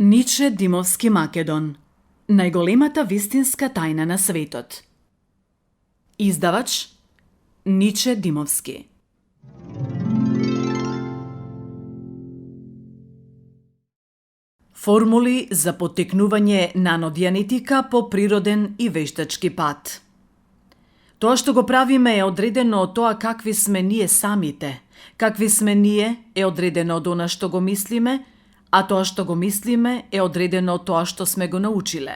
Ниче Димовски Македон. Најголемата вистинска тајна на светот. Издавач Ниче Димовски. Формули за поттекнување нанодианетика по природен и вештачки пат. Тоа што го правиме е одредено од тоа какви сме ние самите. Какви сме ние е одредено од она што го мислиме, а тоа што го мислиме е одредено од тоа што сме го научиле.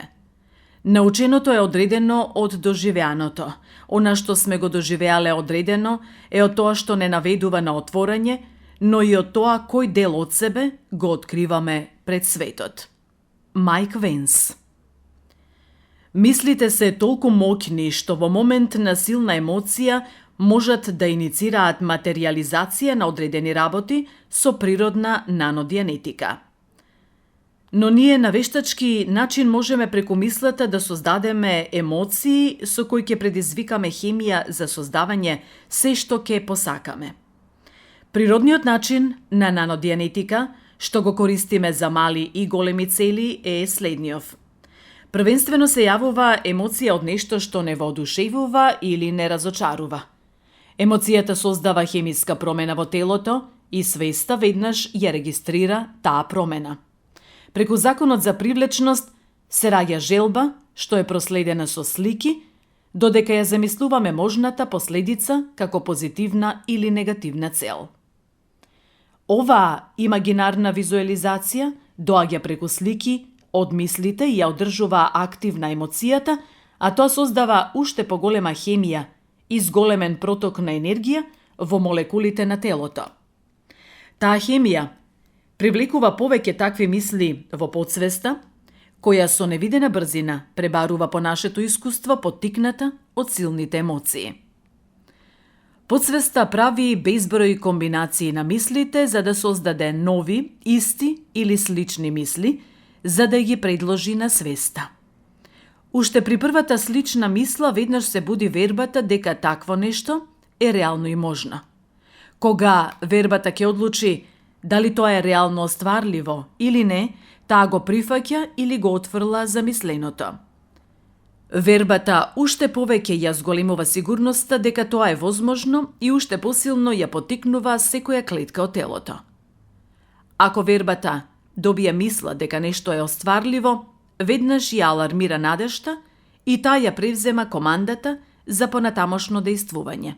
Наученото е одредено од доживеаното. Она што сме го доживеале одредено е од тоа што не наведува на отворање, но и од тоа кој дел од себе го откриваме пред светот. Майк Венс. Мислите се толку моќни што во момент на силна емоција можат да иницираат материјализација на одредени работи со природна нанодианетика. Но ние на вештачки начин можеме преку мислата да создадеме емоции со кои ќе предизвикаме хемија за создавање се што ќе посакаме. Природниот начин на нанодианетика, што го користиме за мали и големи цели, е следниов. Првенствено се јавува емоција од нешто што не воодушевува или не разочарува. Емоцијата создава хемиска промена во телото и свеста веднаш ја регистрира таа промена. Преку законот за привлечност се раѓа желба, што е проследена со слики, додека ја замислуваме можната последица како позитивна или негативна цел. Оваа имагинарна визуализација доаѓа преку слики од мислите и ја одржува активна емоцијата, а тоа создава уште поголема хемија и зголемен проток на енергија во молекулите на телото. Таа хемија привлекува повеќе такви мисли во потсвеста, која со невидена брзина пребарува по нашето искуство поттикната од силните емоции. Потсвеста прави безброј комбинации на мислите за да создаде нови, исти или слични мисли, за да ги предложи на свеста. Уште при првата слична мисла веднаш се буди вербата дека такво нешто е реално и можно. Кога вербата ќе одлучи дали тоа е реално остварливо или не, таа го прифаќа или го отфрла замисленото. Вербата уште повеќе ја зголемува сигурноста дека тоа е возможно и уште посилно ја поттикнува секоја клетка од телото. Ако вербата добија мисла дека нешто е остварливо, веднаш ја алармира надежта и таа ја превзема командата за понатамошно дејствување.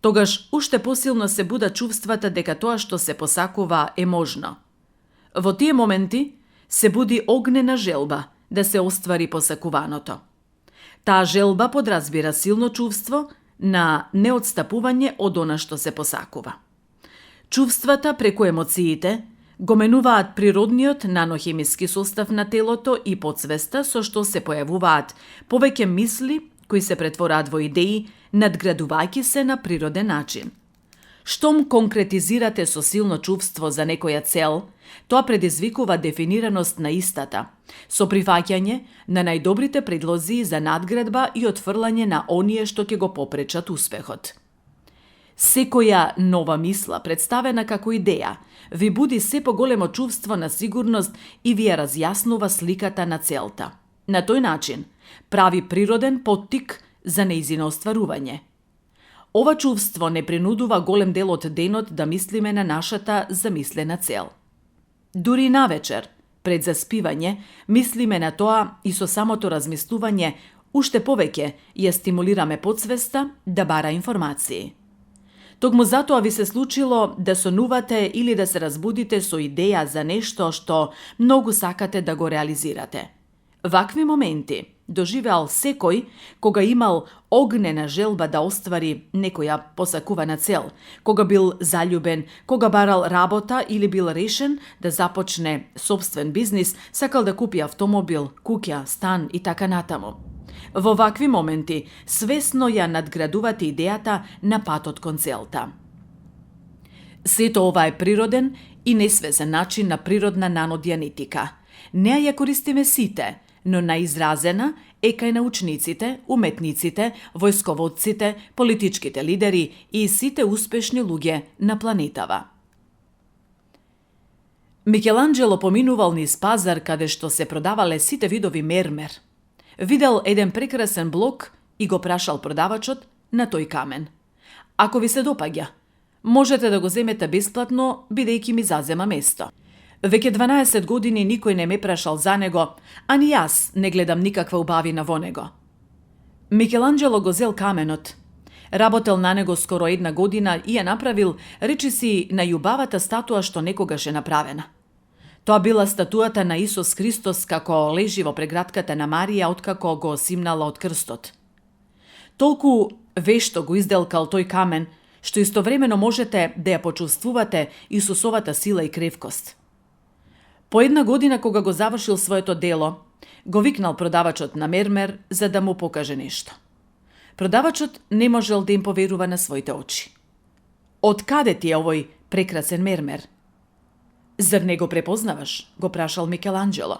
Тогаш уште посилно се буда чувствата дека тоа што се посакува е можно. Во тие моменти се буди огнена желба да се оствари посакуваното. Таа желба подразбира силно чувство на неотстапување од она што се посакува. Чувствата преку емоциите го менуваат природниот нанохемиски состав на телото и потсвеста со што се појавуваат повеќе мисли кои се претвораат во идеи, надградувајќи се на природен начин. Штом конкретизирате со силно чувство за некоја цел, тоа предизвикува дефинираност на истата, со прифаќање на најдобрите предлози за надградба и отфрлање на оние што ќе го попречат успехот. Секоја нова мисла, представена како идеја, ви буди се поголемо чувство на сигурност и ви ја разјаснува сликата на целта. На тој начин прави природен поттик за нејзино остварување. Ова чувство не принудува голем дел од денот да мислиме на нашата замислена цел. Дури навечер, пред заспивање, мислиме на тоа и со самото размислување уште повеќе ја стимулираме потсвеста да бара информации. Токму затоа ви се случило да сонувате или да се разбудите со идеја за нешто што многу сакате да го реализирате. Вакви моменти доживеал секој кога имал огнена желба да оствари некоја посакувана цел, кога бил заљубен, кога барал работа или бил решен да започне сопствен бизнис, сакал да купи автомобил, куќа, стан и така натаму. Во вакви моменти свесно ја надградувате идејата на патот кон целта. Сето ова е природен и несвесен начин на природна нанодианетика. Неа ја користиме сите, но наизразена е кај научниците, уметниците, војсководците, политичките лидери и сите успешни луѓе на планетава. Микеланджело поминувал низ пазар каде што се продавале сите видови мермер. Видел еден прекрасен блок и го прашал продавачот на тој камен. Ако ви се допаѓа, можете да го земете бесплатно, бидејќи ми зазема место. Веќе 12 години никој не ме прашал за него, а ни јас не гледам никаква убавина во него. Микеланджело го зел каменот. Работел на него скоро 1 година и ја направил, речиси, најубавата статуа што некогаш е направена. Тоа била статуата на Исус Христос како лежи во прегратката на Марија откако го симнала од крстот. Толку вешто го изделкал тој камен, што истовремено можете да ја почувствувате Исусовата сила и кревкост. По 1 година кога го завршил своето дело, го викнал продавачот на мермер за да му покаже нешто. Продавачот не можел да им поверува на своите очи. Од каде ти е овој прекрасен мермер? Зар не го препознаваш? Го прашал Микеланджело.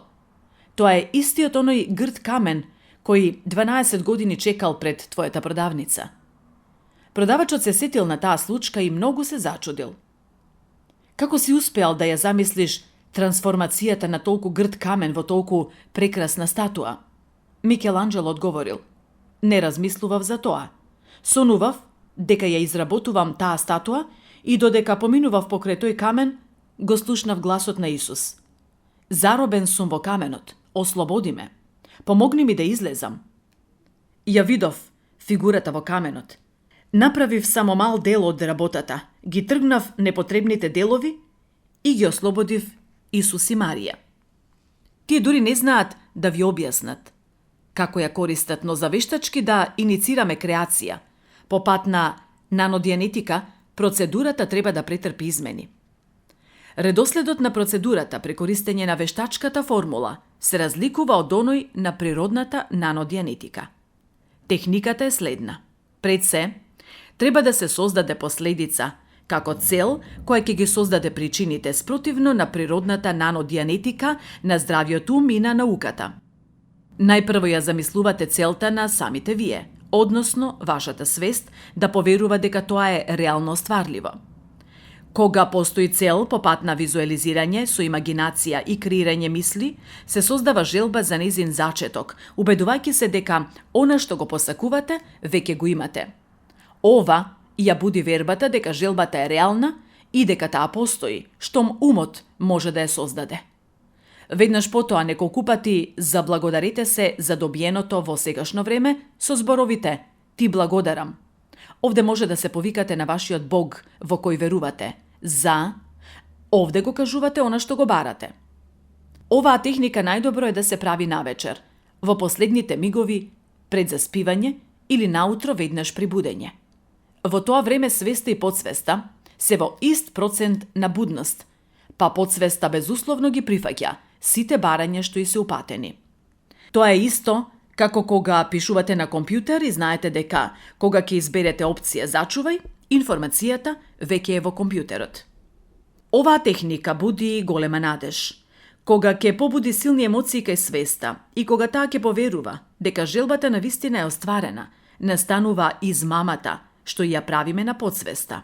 Тоа е истиот оној грд камен кој 12 години чекал пред твојата продавница. Продавачот се сетил на таа случка и многу се зачудил. Како си успеал да ја замислиш трансформацијата на толку грд камен во толку прекрасна статуа? Микеланджело одговорил: не размислував за тоа. Сонував дека ја изработувам таа статуа и додека поминував покрај тој камен, го слушнав гласот на Исус. Заробен сум во каменот, ослободи ме. Помогни ми да излезам. Ја видов фигурата во каменот. Направив само мал дел од работата, ги тргнав непотребните делови и ги ослободив Исус и Марија. Тие дури не знаат да ви објаснат како ја користат, но за вештачки да иницираме креација, по пат на нанодианетика, процедурата треба да претрпи измени. Редоследот на процедурата при користење на вештачката формула се разликува од оној на природната нанодианетика. Техниката е следна. Пред се, треба да се создаде последица, како цел која ќе ги создаде причините спротивно на природната нанодианетика, на здравиот ум и на науката. Најпрво ја замислувате целта на самите вие, односно вашата свест да поверува дека тоа е реално остварливо. Кога постои цел по пат на визуализирање со имагинација и креирање мисли, се создава желба за незин зачеток, убедувајќи се дека она што го посакувате, веќе го имате. Ова ја буди вербата дека желбата е реална и дека таа постои, штом умот може да ја создаде. Веднаш потоа неколку пати заблагодарете се за добиеното во сегашно време со зборовите «Ти благодарам». Овде може да се повикате на вашиот Бог во кој верувате. Овде го кажувате она што го барате. Оваа техника најдобро е да се прави навечер, во последните мигови, пред заспивање или наутро веднаш при будење. Во тоа време свеста и подсвеста се во ист процент на будност, па подсвеста безусловно ги прифаќа сите барања што и се упатени. Тоа е исто како кога пишувате на компјутер и знаете дека кога ќе изберете опција зачувај, информацијата веќе е во компјутерот. Оваа техника буди голема надеж. Кога ќе побуди силни емоции кај свеста и кога таа ќе поверува дека желбата на вистина е остварена, настанува измамата што ја правиме на подсвеста.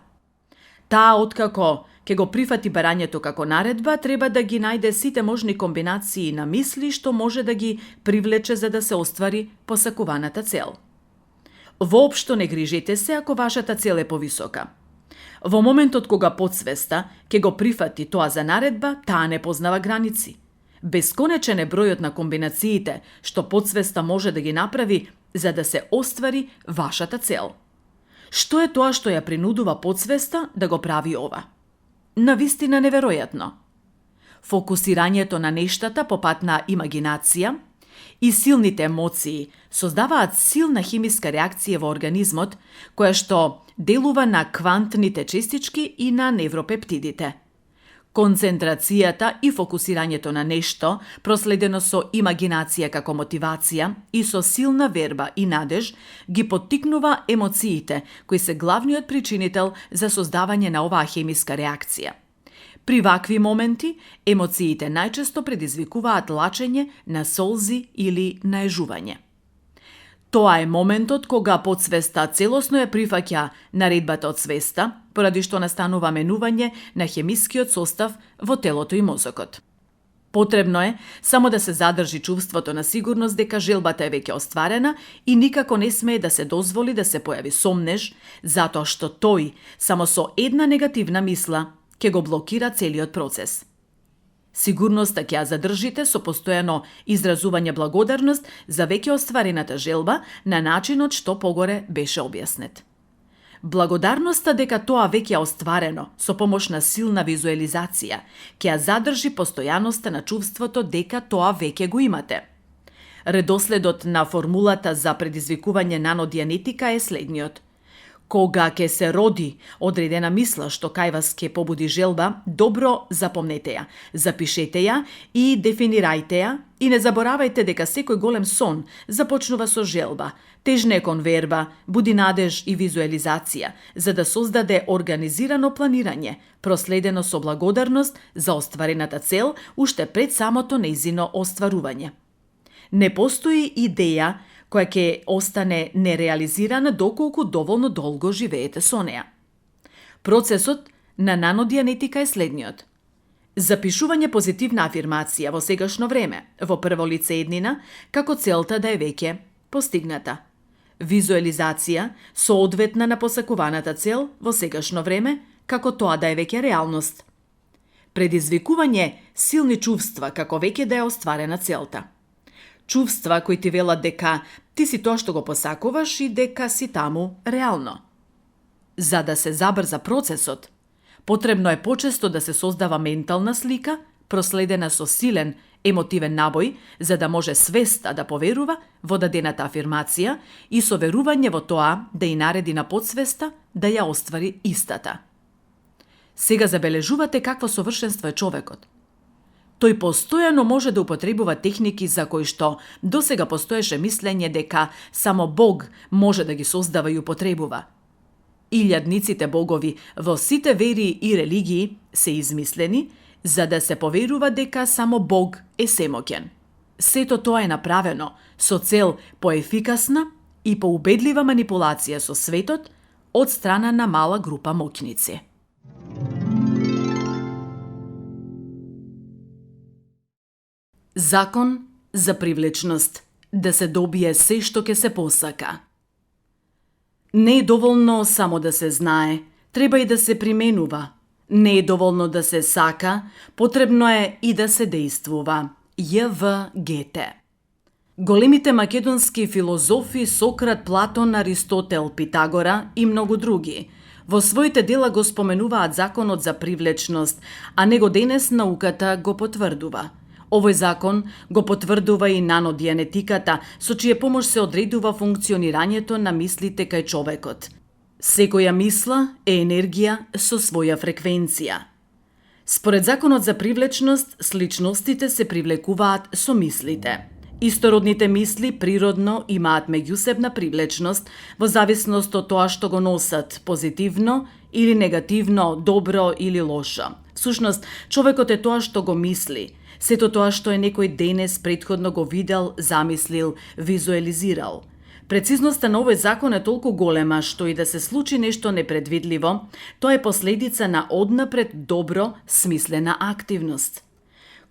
Таа откако ќе го прифати барањето како наредба, треба да ги најде сите можни комбинации на мисли што може да ги привлече за да се оствари посакуваната цел. Воопшто не грижете се ако вашата цел е повисока. Во моментот кога подсвеста ќе го прифати тоа за наредба, таа не познава граници. Бесконечен е бројот на комбинациите што подсвеста може да ги направи за да се оствари вашата цел. Што е тоа што ја принудува подсвеста да го прави ова? Навистина неверојатно. Фокусирањето на нештата по пат на имагинација и силните емоции создаваат силна химиска реакција во организмот, која што делува на квантните честички и на невропептидите. Концентрацијата и фокусирањето на нешто, проследено со имагинација како мотивација и со силна верба и надеж, ги поттикнува емоциите, кои се главниот причинител за создавање на оваа хемиска реакција. При вакви моменти, емоциите најчесто предизвикуваат лачење на солзи или наежување. Тоа е моментот кога подсвеста целосно ја прифаќа наредбата од свеста, поради што настанува менување на хемискиот состав во телото и мозокот. Потребно е само да се задржи чувството на сигурност дека желбата е веќе остварена и никако не смее да се дозволи да се појави сомнеж, затоа што тој само со една негативна мисла ќе го блокира целиот процес. Сигурноста ќе ја задржите со постојано изразување благодарност за веќе остварената желба на начинот што погоре беше објаснет. Благодарноста дека тоа веќе е остварено со помош на силна визуализација ќе ја задржи постојаноста на чувството дека тоа веќе го имате. Редоследот на формулата за предизвикување нанодианетика е следниот. Кога ќе се роди одредена мисла што кај вас ќе побуди желба, добро запомнете ја, запишете ја и дефинирајте ја и не заборавајте дека секој голем сон започнува со желба, тежне кон верба, буди надеж и визуализација, за да создаде организирано планирање, проследено со благодарност за остварената цел уште пред самото нејзино остварување. Не постои идеја која ќе остане нереализирана доколку доволно долго живеете со неа. Процесот на нанодианетика е следниот. Запишување позитивна афирмација во сегашно време, во прво лице еднина, како целта да е веќе постигната. Визуализација соодветна на посакуваната цел во сегашно време, како тоа да е веќе реалност. Предизвикување силни чувства како веќе да е остварена целта. Чувства кои ти велат дека ти си тоа што го посакуваш и дека си таму реално. За да се забрза процесот, потребно е почесто да се создава ментална слика, проследена со силен емотивен набој, за да може свеста да поверува во дадената афирмација и со верување во тоа да и нареди на подсвеста да ја оствари истата. Сега забележувате какво совршенство е човекот. Тој постојано може да употребува техники за кои што досега постоеше мислење дека само Бог може да ги создава и употребува. Илјадниците богови во сите вери и религии се измислени за да се поверува дека само Бог е семоќен. Сето тоа е направено со цел поефикасна и поубедлива манипулација со светот од страна на мала група моќници. Закон за привлечност. Да се добие се што ќе се посака. Не е доволно само да се знае, треба и да се применува. Не е доволно да се сака, потребно е и да се дејствува. J.V. Гете. Големите македонски филозофи Сократ, Платон, Аристотел, Питагора и многу други во своите дела го споменуваат законот за привлечност, а него денес науката го потврдува. Овој закон го потврдува и нанодианетиката, со чија помош се одредува функционирањето на мислите кај човекот. Секоја мисла е енергија со своја фреквенција. Според законот за привлечност, сличностите се привлекуваат со мислите. Истородните мисли природно имаат меѓусебна привлечност во зависност од тоа што го носат, позитивно или негативно, добро или лошо. Всушност, човекот е тоа што го мисли. Сето тоа што е некој денес претходно го видел, замислил, визуализирал. Прецизноста на овој закон е толку голема што и да се случи нешто непредвидливо, тоа е последица на однапред добро смислена активност.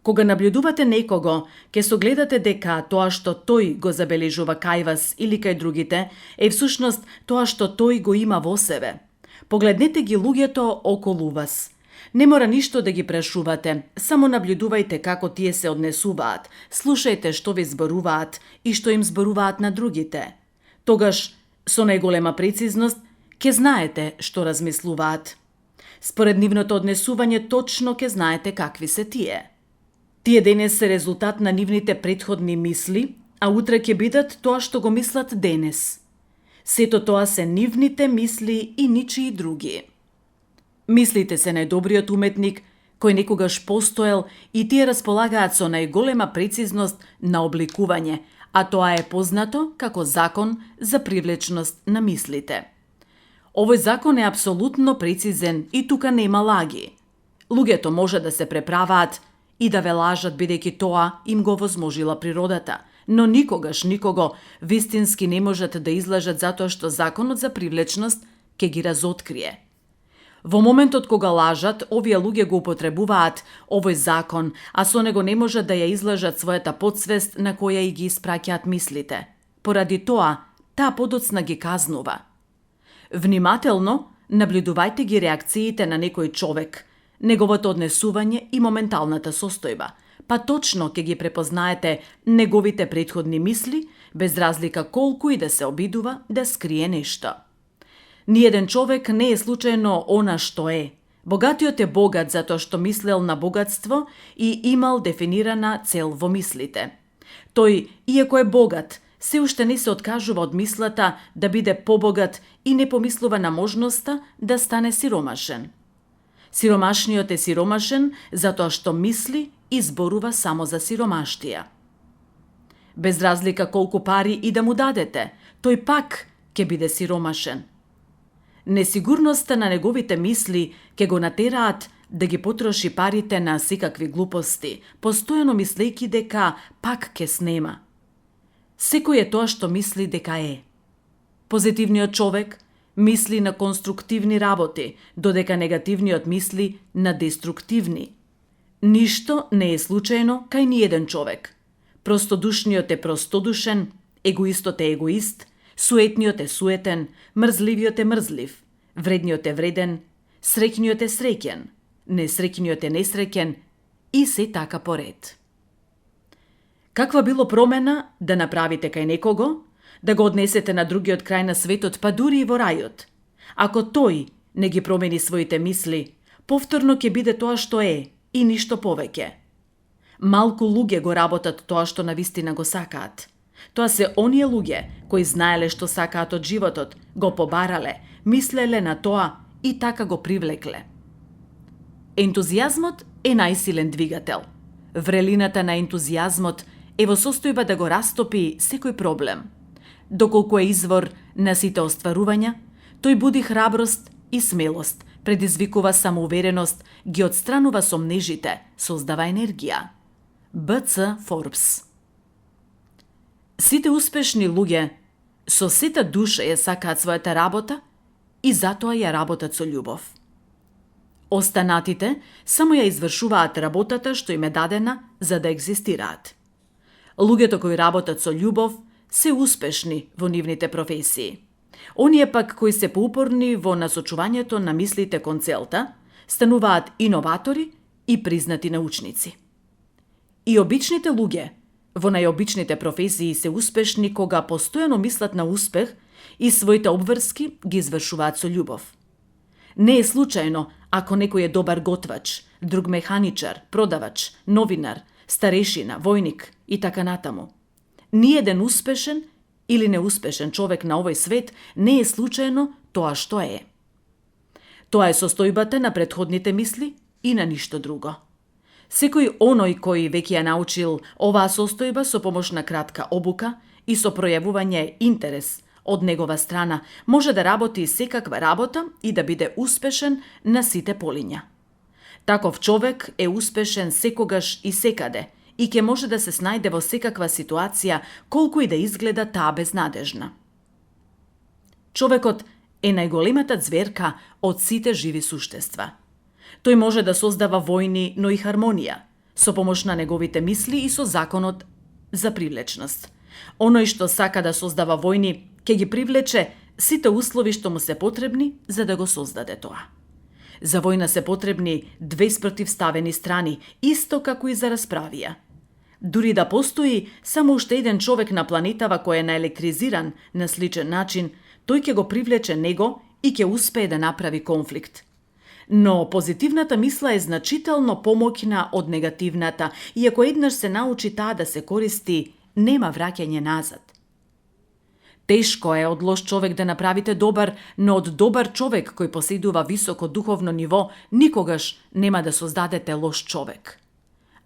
Кога наблюдувате некого, ќе согледате дека тоа што тој го забележува кај вас или кај другите е всушност тоа што тој го има во себе. Погледнете ги луѓето околу вас. Не мора ништо да ги прашувате, само наблюдувајте како тие се однесуваат, слушајте што ви зборуваат и што им зборуваат на другите. Тогаш, со најголема прецизност, ќе знаете што размислуваат. Според нивното однесување точно ќе знаете какви се тие. Тие денес се резултат на нивните претходни мисли, а утре ќе бидат тоа што го мислат денес. Сето тоа се нивните мисли и ничии други. Мислите се најдобриот уметник кој некогаш постоел и тие располагаат со најголема прецизност на обликување, а тоа е познато како закон за привлечност на мислите. Овој закон е апсолутно прецизен и тука нема лаги. Луѓето може да се преправаат и да ве лажат бидејќи тоа им го возможила природата, но никогаш никого вистински не можат да излажат затоа што законот за привлечност ќе ги разоткрие. Во моментот кога лажат, овие луѓе го употребуваат овој закон, а со него не можат да ја излажат својата подсвест на која и ги испраќаат мислите. Поради тоа, таа подоцна ги казнува. Внимателно наблюдувајте ги реакциите на некој човек, неговото однесување и моменталната состојба, па точно ќе ги препознаете неговите претходни мисли, без разлика колку и да се обидува да скрие нешто. Ниеден човек не е случајно она што е. Богатиот е богат затоа што мислел на богатство и имал дефинирана цел во мислите. Тој, иако е богат, се уште не се откажува од мислата да биде побогат и не помислува на можноста да стане сиромашен. Сиромашниот е сиромашен затоа што мисли и зборува само за сиромаштија. Без разлика колку пари и да му дадете, тој пак ќе биде сиромашен. Несигурноста на неговите мисли ќе го натераат да ги потроши парите на секакви глупости, постојано мислејќи дека пак ќе снема. Секој е тоа што мисли дека е. Позитивниот човек мисли на конструктивни работи, додека негативниот мисли на деструктивни. Ништо не е случајно кај ниеден човек. Простодушниот е простодушен, егоистот е егоист, суетниот е суетен, мрзливиот е мрзлив, вредниот е вреден, среќниот е среќен, несреќниот е несреќен и се така поред. Каква било промена да направите кај некого, да го однесете на другиот крај на светот, па дури и во рајот? Ако тој не ги промени своите мисли, повторно ќе биде тоа што е и ништо повеќе. Малку луѓе го работат тоа што навистина го сакаат. Тоа се оние луѓе кои знаеле што сакаат од животот, го побарале, мислеле на тоа и така го привлекле. Ентузијазмот е најсилен двигател. Врелината на ентузијазмот е во состојба да го растопи секој проблем. Доколку е извор на сите остварувања, тој буди храброст и смелост, предизвикува самоувереност, ги отстранува сомнежите, создава енергија. Б.Ц. Форбс. Сите успешни луѓе со сета душа ја сакаат својата работа и затоа ја работат со љубов. Останатите само ја извршуваат работата што им е дадена за да екзистираат. Луѓето кои работат со љубов се успешни во нивните професии. Оние пак кои се поупорни во насочувањето на мислите кон целта, стануваат иноватори и признати научници. И обичните луѓе во најобичните професии се успешни кога постојано мислат на успех и своите обврски ги извршуваат со љубов. Не е случајно ако некој е добар готвач, друг механичар, продавач, новинар, старешина, војник и така натаму. Ниеден успешен или неуспешен човек на овој свет не е случајно тоа што е. Тоа е состојбата на претходните мисли и на ништо друго. Секој оној кој веќе ја научил оваа состојба со помош на кратка обука и со пројавување интерес од негова страна, може да работи секаква работа и да биде успешен на сите полиња. Таков човек е успешен секогаш и секаде и ќе може да се снајде во секаква ситуација, колку и да изгледа таа безнадежна. Човекот е најголемата зверка од сите живи суштества. Тој може да создава војни, но и хармонија, со помош на неговите мисли и со законот за привлечност. Оној што сака да создава војни, ќе ги привлече сите услови што му се потребни за да го создаде тоа. За војна се потребни две спротивставени страни, исто како и за расправија. Дури да постои само уште еден човек на планетава кој е наелектризиран на сличен начин, тој ќе го привлече него и ќе успее да направи конфликт. Но позитивната мисла е значително помоќна од негативната и ако еднаш се научи таа да се користи, нема враќање назад. Тешко е од лош човек да направите добар, но од добар човек кој поседува високо духовно ниво, никогаш нема да создадете лош човек.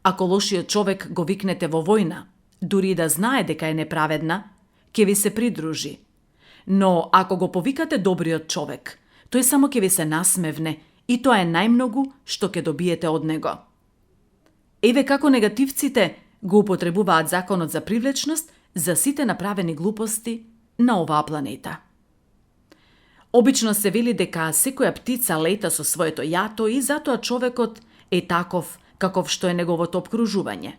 Ако лошиот човек го викнете во војна, дури да знае дека е неправедна, ќе ви се придружи. Но ако го повикате добриот човек, тој само ќе ви се насмевне и тоа е најмногу што ќе добиете од него. Еве како негативците го употребуваат законот за привлечност за сите направени глупости на оваа планета. Обично се вели дека секоја птица лета со своето јато и затоа човекот е таков каков што е неговото обкружување.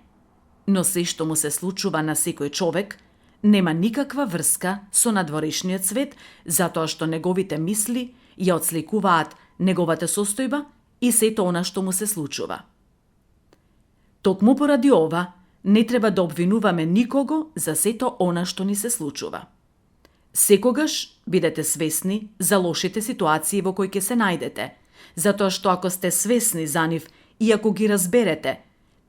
Но се што му се случува на секој човек нема никаква врска со надворешниот свет, затоа што неговите мисли ја отсликуваат неговата состојба и сето она што му се случува. Токму поради ова, не треба да обвинуваме никого за сето она што ни се случува. Секогаш бидете свесни за лошите ситуации во кои ќе се најдете, затоа што ако сте свесни за нив и ако ги разберете,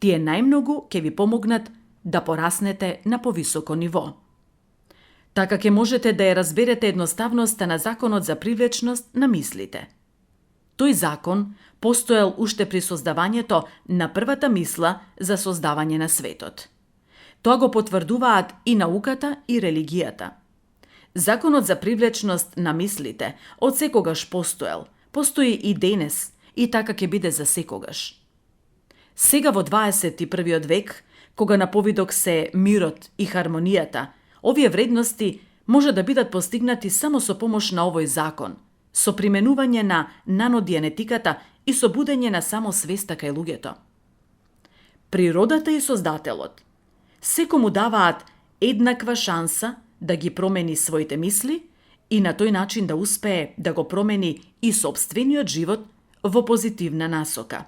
тие најмногу ќе ви помогнат да пораснете на повисоко ниво. Така ќе можете да ја разберете едноставноста на законот за привлечност на мислите. Тој закон постоел уште при создавањето на првата мисла за создавање на светот. Тоа го потврдуваат и науката и религијата. Законот за привлечност на мислите од секогаш постоел, постои и денес и така ќе биде за секогаш. Сега во 21. век, кога на повидок се мирот и хармонијата, овие вредности може да бидат постигнати само со помош на овој закон, со применување на нанодиенетиката и со будење на само свеста кај луѓето. Природата и Создателот секому даваат еднаква шанса да ги промени своите мисли и на тој начин да успее да го промени и сопствениот живот во позитивна насока.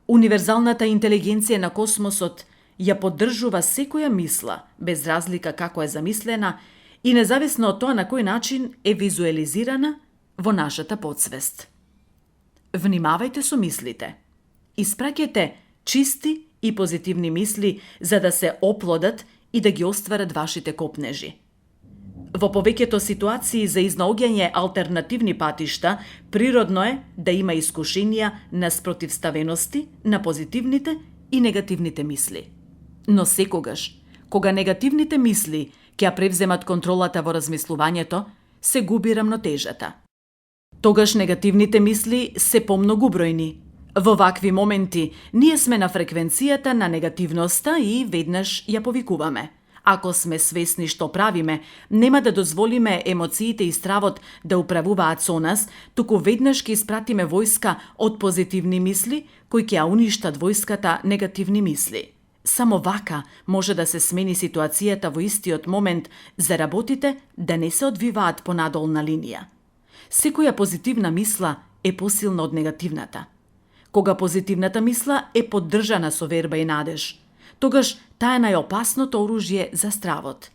Универзалната интелигенција на космосот ја поддржува секоја мисла, без разлика како е замислена и независно од тоа на кој начин е визуализирана во нашата подсвест. Внимавајте со мислите. Испраќајте чисти и позитивни мисли за да се оплодат и да ги остварат вашите копнежи. Во повеќето ситуации за изнаоѓање алтернативни патишта, природно е да има искушенија на спротивставености на позитивните и негативните мисли. Но секогаш, кога негативните мисли ќе ја превземат контролата во размислувањето, се губи рамнотежата. Тогаш негативните мисли се помногу бројни. Во вакви моменти, ние сме на фреквенцијата на негативноста и веднаш ја повикуваме. Ако сме свесни што правиме, нема да дозволиме емоциите и стравот да управуваат со нас, туку веднаш ќе испратиме војска од позитивни мисли, кои ќе ја уништат војската негативни мисли. Само вака може да се смени ситуацијата во истиот момент за работите да не се одвиваат по надолна линија. Секоја позитивна мисла е посилна од негативната. Кога позитивната мисла е поддржана со верба и надеж, тогаш таа е најопасното оружје за стравот.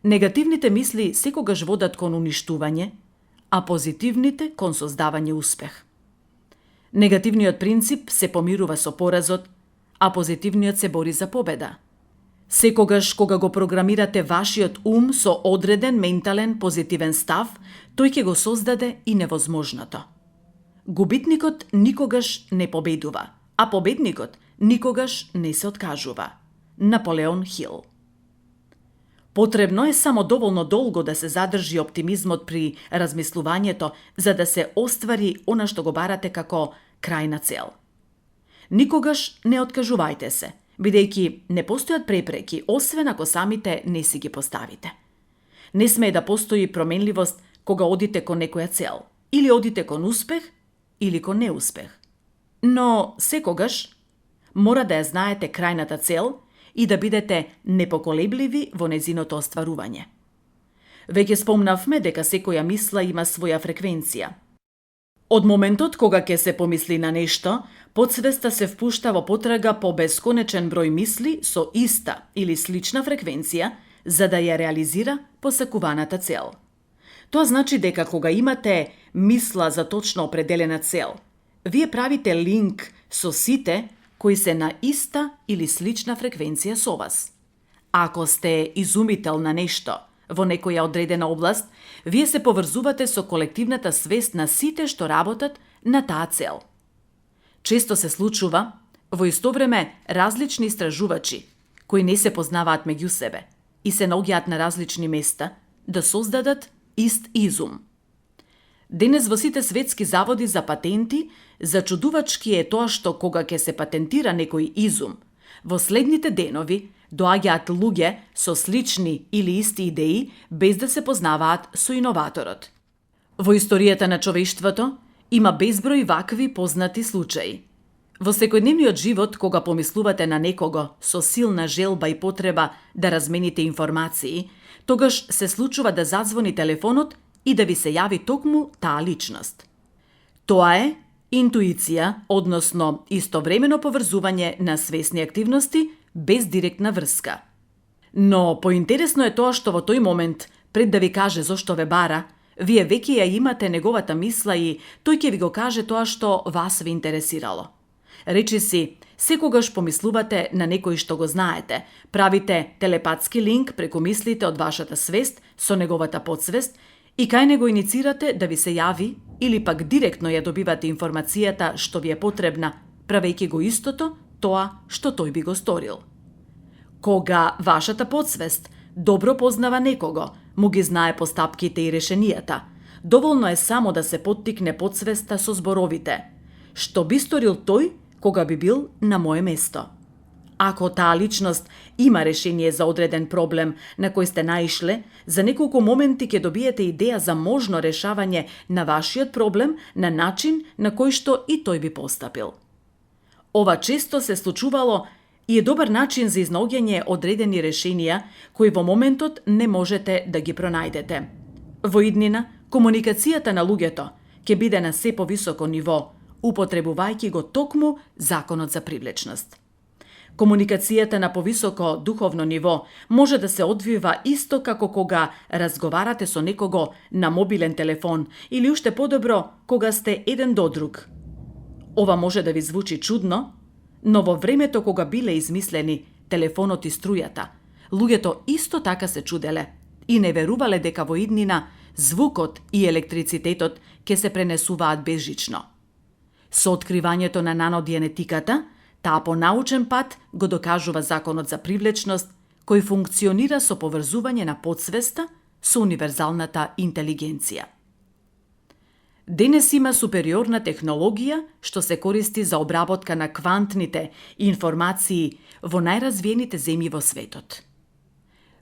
Негативните мисли секогаш водат кон уништување, а позитивните кон создавање успех. Негативниот принцип се помирува со поразот, а позитивниот се бори за победа. Секогаш кога го програмирате вашиот ум со одреден ментален позитивен став, тој ќе го создаде и невозможното. Губитникот никогаш не победува, а победникот никогаш не се откажува. Наполеон Хил. Потребно е само доволно долго да се задржи оптимизмот при размислувањето за да се оствари она што го барате како крајна цел. Никогаш не откажувајте се, бидејќи не постојат препреки, освен ако самите не си ги поставите. Не смее да постои променливост кога одите кон некоја цел, или одите кон успех, или кон неуспех. Но секогаш мора да ја знаете крајната цел и да бидете непоколебливи во незиното остварување. Веќе спомнавме дека секоја мисла има своја фреквенција. Од моментот кога ќе се помисли на нешто, подсвеста се впушта во потрага по бесконечен број мисли со иста или слична фреквенција за да ја реализира посакуваната цел. Тоа значи дека кога имате мисла за точно определена цел, вие правите линк со сите кои се на иста или слична фреквенција со вас. Ако сте изумител на нешто во некоја одредена област, вие се поврзувате со колективната свест на сите што работат на таа цел. Често се случува во исто време различни истражувачи, кои не се познаваат меѓу себе и се наоѓаат на различни места, да создадат ист изум. Денес во сите светски заводи за патенти, зачудувачки е тоа што кога ќе се патентира некој изум, Во следните денови доаѓаат луѓе со слични или исти идеи без да се познаваат со иноваторот. Во историјата на човештвото има безброј вакви познати случаи. Во секојдневниот живот, кога помислувате на некого со силна желба и потреба да размените информации, тогаш се случува да зазвони телефонот и да ви се јави токму таа личност. Тоа е интуиција, односно истовремено поврзување на свесни активности без директна врска. Но поинтересно е тоа што во тој момент, пред да ви каже зошто ве бара, вие веќе ја имате неговата мисла и тој ќе ви го каже тоа што вас ви интересирало. Речиси, секогаш помислувате на некој што го знаете, правите телепатски линк преку мислите од вашата свест со неговата подсвест и кај него иницирате да ви се јави или пак директно ја добивате информацијата што ви е потребна, правејќи го истото тоа што тој би го сторил. Кога вашата подсвест добро познава некого, му ги знае постапките и решенијата, доволно е само да се поттикне подсвеста со зборовите: што би сторил тој кога би бил на моје место? Ако таа личност има решение за одреден проблем на кој сте наишле, за неколку моменти ќе добиете идеја за можно решавање на вашиот проблем на начин на кој што и тој би постапил. Ова често се случувало и е добар начин за изнаоѓање одредени решенија кои во моментот не можете да ги пронајдете. Во иднина, комуникацијата на луѓето ќе биде на се повисоко ниво, употребувајќи го токму законот за привлечност. Комуникацијата на повисоко духовно ниво може да се одвива исто како кога разговарате со некого на мобилен телефон или уште подобро кога сте еден до друг. Ова може да ви звучи чудно, но во времето кога биле измислени телефонот и струјата, луѓето исто така се чуделе и не верувале дека во иднина звукот и електрицитетот ќе се пренесуваат безжично. Со откривањето на наногенетиката, таа по научен пат го докажува законот за привлечност, кој функционира со поврзување на подсвеста со универзалната интелигенција. Денес има супериорна технологија што се користи за обработка на квантните информации во најразвиените земји во светот.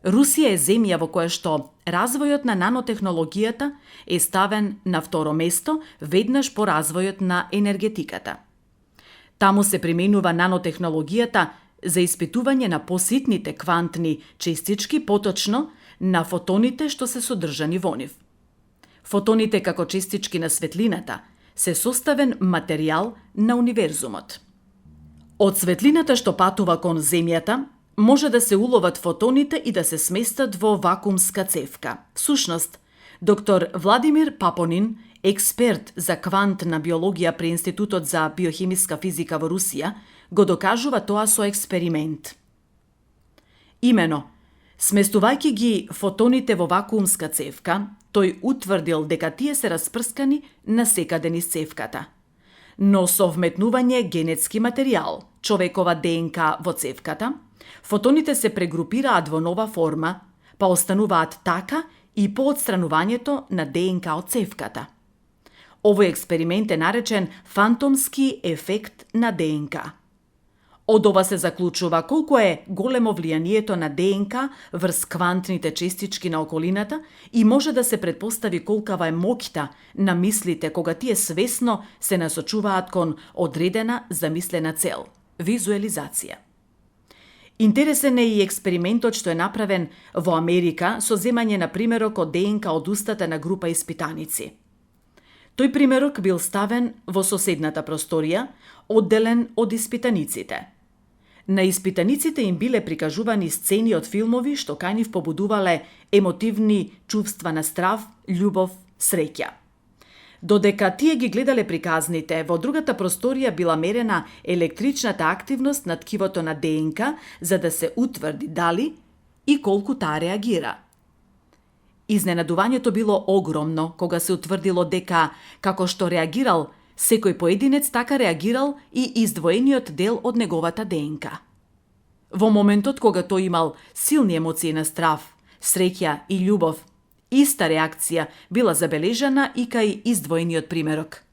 Русија е земја во која што развојот на нанотехнологијата е ставен на второ место веднаш по развојот на енергетиката. Таму се применува нанотехнологијата за испитување на поситните квантни честички, поточно на фотоните што се содржани во нив. Фотоните како честички на светлината се составен материјал на универзумот. Од светлината што патува кон Земјата, може да се уловат фотоните и да се сместат во вакуумска цевка. Всушност, доктор Владимир Папонин, експерт за квантна биологија при Институтот за биохимиска физика во Русија, го докажува тоа со експеримент. Имено, сместувајќи ги фотоните во вакуумска цевка, тој утврдил дека тие се распрскани насекаде низ цевката. Но со вметнување генетски материјал, човекова ДНК во цевката, фотоните се прегрупираат во нова форма, па остануваат така и по отстранувањето на ДНК од цевката. Овој експеримент е наречен фантомски ефект на ДНК. Од ова се заклучува колку е големо влијанието на ДНК врз квантните честички на околината и може да се претпостави колкава е моќта на мислите кога тие свесно се насочуваат кон одредена замислена цел – визуелизација. Интересен е и експериментот што е направен во Америка со земање на примерок од ДНК од устата на група испитаници. Тој примерок бил ставен во соседната просторија, одделен од испитаниците. На испитаниците им биле прикажувани сцени од филмови што кај нив побудувале емотивни чувства на страв, љубов, среќа. Додека тие ги гледале приказните, во другата просторија била мерена електричната активност на ткивото на ДНК за да се утврди дали и колку таа реагира. Изненадувањето било огромно кога се утврдило дека, како што реагирал секој поединец, така реагирал и издвоениот дел од неговата ДНК. Во моментот кога тој имал силни емоции на страв, среќа и љубов, иста реакција била забележана и кај издвоениот примерок.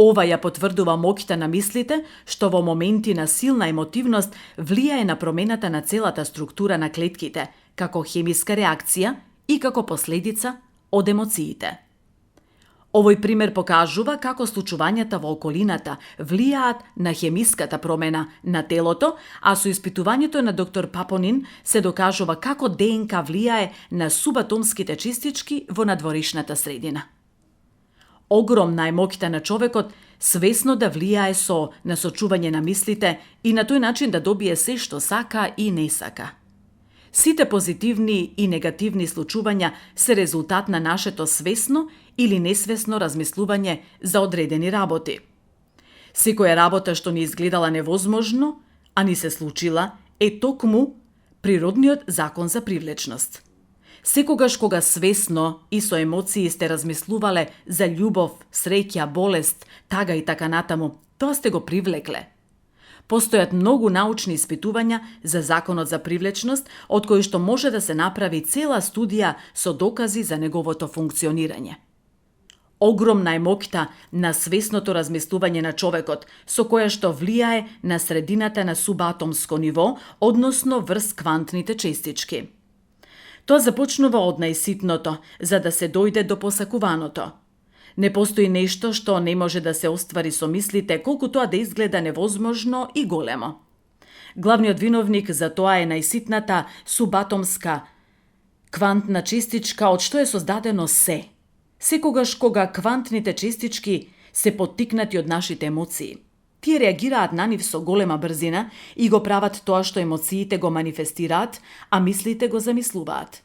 Ова ја потврдува моќта на мислите, што во моменти на силна емотивност влијае на промената на целата структура на клетките, како хемиска реакција и како последица од емоциите. Овој пример покажува како случувањата во околината влијаат на хемиската промена на телото, а со испитувањето на доктор Папонин се докажува како ДНК влијае на субатомските честички во надворешната средина. Огромна е моќта на човекот свесно да влијае со насочување на мислите и на тој начин да добие се што сака и не сака. Сите позитивни и негативни случувања се резултат на нашето свесно или несвесно размислување за одредени работи. Секоја работа што ни изгледала невозможно, а ни се случила, е токму природниот закон за привлечност. Секогаш кога свесно и со емоции сте размислувале за љубов, среќа, болест, тага и така натаму, тоа сте го привлекле. Постојат многу научни испитувања за законот за привлечност, од кои што може да се направи цела студија со докази за неговото функционирање. Огромна е моќта на свесното размислување на човекот, со која што влијае на средината на субатомско ниво, односно врз квантните честички. Тоа започнува од најситното, за да се дојде до посакуваното. Не постои нешто што не може да се оствари со мислите, колку тоа да изгледа невозможно и големо. Главниот виновник за тоа е најситната субатомска квантна честичка од што е создадено се. Секогаш кога квантните честички се поттикнати од нашите емоции, тие реагираат на нив со голема брзина и го прават тоа што емоциите го манифестираат, а мислите го замислуваат.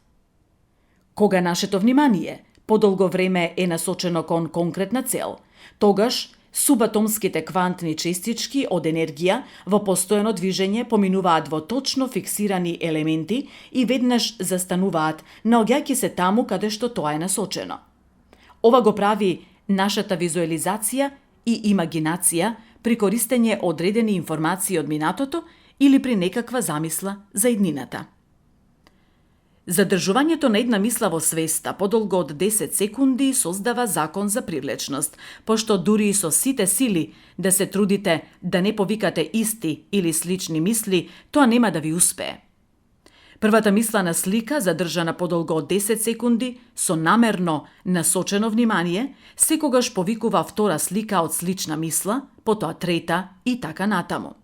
Кога нашето внимание подолго време е насочено кон конкретна цел, тогаш субатомските квантни честички од енергија во постојано движење поминуваат во точно фиксирани елементи и веднаш застануваат, наоѓајќи се таму каде што тоа е насочено. Ова го прави нашата визуализација и имагинација при користење одредени информации од минатото или при некаква замисла за иднината. Задржувањето на една мисла во свеста подолго од 10 секунди создава закон за привлечност, пошто дури и со сите сили да се трудите да не повикате исти или слични мисли, тоа нема да ви успее. Првата мислена слика, задржана подолго од 10 секунди, со намерно насочено внимание, секогаш повикува втора слика од слична мисла, потоа трета и така натаму.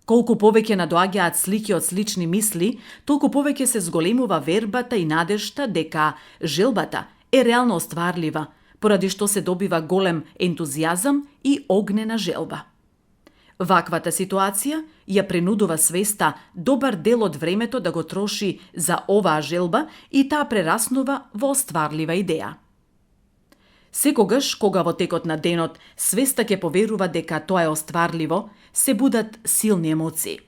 Колку повеќе надоаѓаат слики од слични мисли, толку повеќе се зголемува вербата и надежта дека желбата е реално остварлива, поради што се добива голем ентузијазам и огнена желба. Ваквата ситуација ја принудува свеста добар дел од времето да го троши за оваа желба и таа прераснува во остварлива идеја. Секогаш, кога во текот на денот свеста ќе поверува дека тоа е остварливо, се будат силни емоции.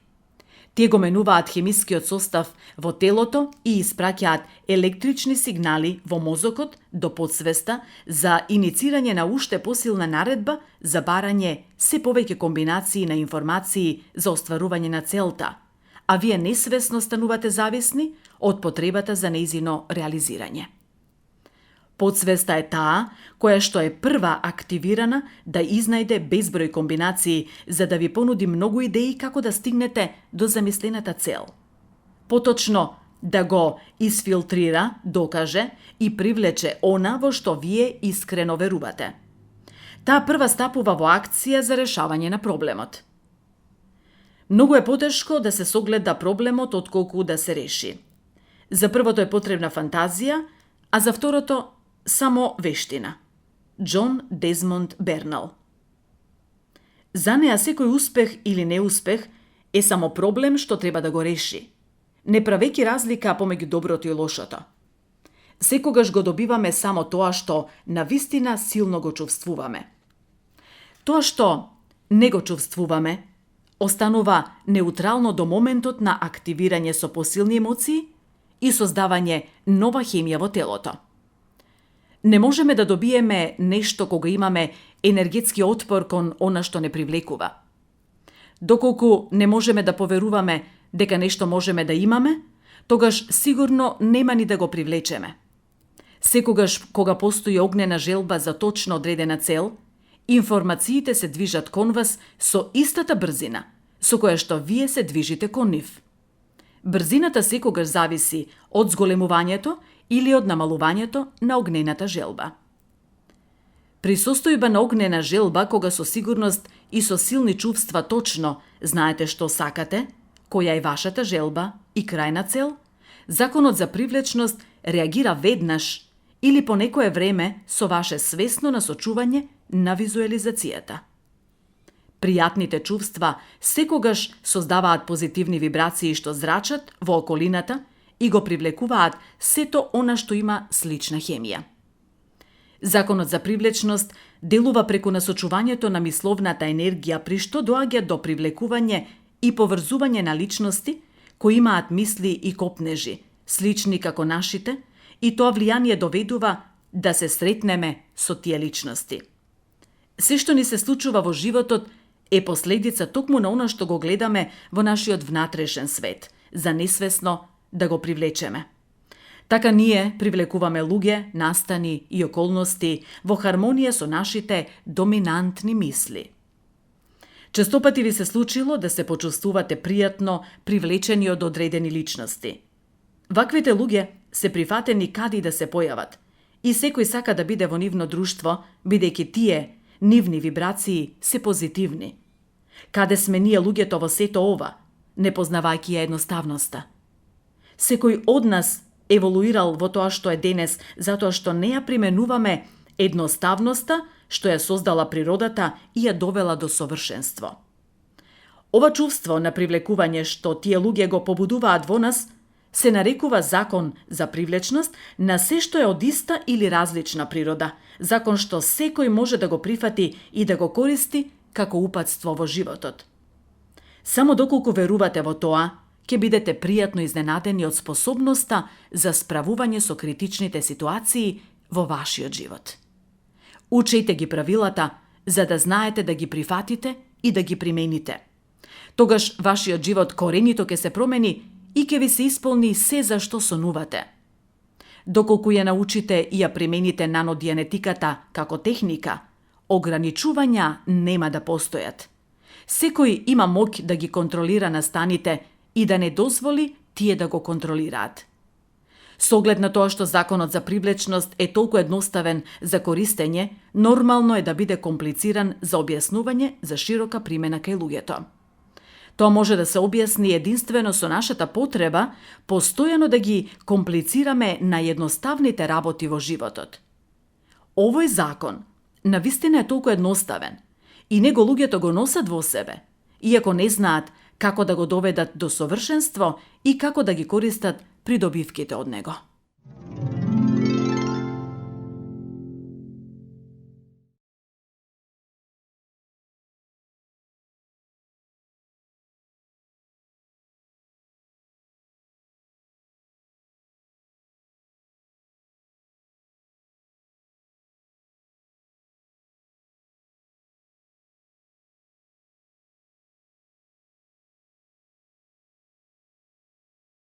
Тие го менуваат хемискиот состав во телото и испраќаат електрични сигнали во мозокот до подсвеста за иницирање на уште посилна наредба за барање се повеќе комбинации на информации за остварување на целта, а вие несвесно станувате зависни од потребата за нејзино реализирање. Подсвеста е таа која што е прва активирана да изнајде безброј комбинации за да ви понуди многу идеи како да стигнете до замислената цел. Поточно да го изфилтрира, докаже и привлече она во што вие искрено верувате. Таа прва стапува во акција за решавање на проблемот. Многу е потешко да се согледа проблемот отколку да се реши. За првото е потребна фантазија, а за второто само вештина. Џон Дезмонд Бернал. За неа секој успех или неуспех е само проблем што треба да го реши, не правејќи разлика помеѓу доброто и лошото. Секогаш го добиваме само тоа што навистина силно го чувствуваме. Тоа што не го чувствуваме останува неутрално до моментот на активирање со посилни емоции и создавање нова хемија во телото. Не можеме да добиеме нешто кога имаме енергетски отпор кон она што не привлекува. Доколку не можеме да поверуваме дека нешто можеме да имаме, тогаш сигурно нема ни да го привлечеме. Секогаш кога постои огнена желба за точно одредена цел, Информациите се движат кон вас со истата брзина, со која што вие се движите кон нив. Брзината секогаш зависи од зголемувањето или од намалувањето на огнената желба. При состојба на огнена желба, кога со сигурност и со силни чувства точно знаете што сакате, која е вашата желба и крајна цел, законот за привлечност реагира веднаш или по некое време со ваше свесно насочување на визуализацијата. Пријатните чувства секогаш создаваат позитивни вибрации што зрачат во околината и го привлекуваат сето она што има слична хемија. Законот за привлечност делува преку насочувањето на мисловната енергија, при што доаѓа до привлекување и поврзување на личности кои имаат мисли и копнежи, слични како нашите, и тоа влијание доведува да се сретнеме со тие личности. Се што ни се случува во животот е последица токму на она што го гледаме во нашиот внатрешен свет, за несвесно да го привлечеме. Така ние привлекуваме луѓе, настани и околности во хармонија со нашите доминантни мисли. Честопати ви се случило да се почувствувате пријатно привлечени од одредени личности. Ваквите луѓе се прифатени каде и да се појават и секој сака да биде во нивно друштво, бидејќи тие нивни вибрации се позитивни. Каде сме ние луѓето во сето ова, не познавајќи ја едноставноста? Секој од нас еволуирал во тоа што е денес, затоа што не ја применуваме едноставноста што ја создала природата и ја довела до совршенство. Ова чувство на привлекување што тие луѓе го побудуваат во нас се нарекува закон за привлечност на се што е од иста или различна природа, закон што секој може да го прифати и да го користи како упатство во животот. Само доколку верувате во тоа, ќе бидете пријатно изненадени од способноста за справување со критичните ситуации во вашиот живот. Учејте ги правилата, за да знаете да ги прифатите и да ги примените. Тогаш вашиот живот коренито ќе се промени и ќе ви се исполни се за што сонувате. Доколку ја научите и ја примените нанодианетиката како техника, ограничувања нема да постојат. Секој има моќ да ги контролира настаните и да не дозволи тие да го контролираат. Со оглед на тоа што законот за привлечност е толку едноставен за користење, нормално е да биде комплициран за објаснување за широка примена кај луѓето. Тоа може да се објасни единствено со нашата потреба постојано да ги комплицираме на едноставните работи во животот. Овој закон навистина е толку едноставен и него луѓето го носат во себе, иако не знаат како да го доведат до совршенство и како да ги користат придобивките од него.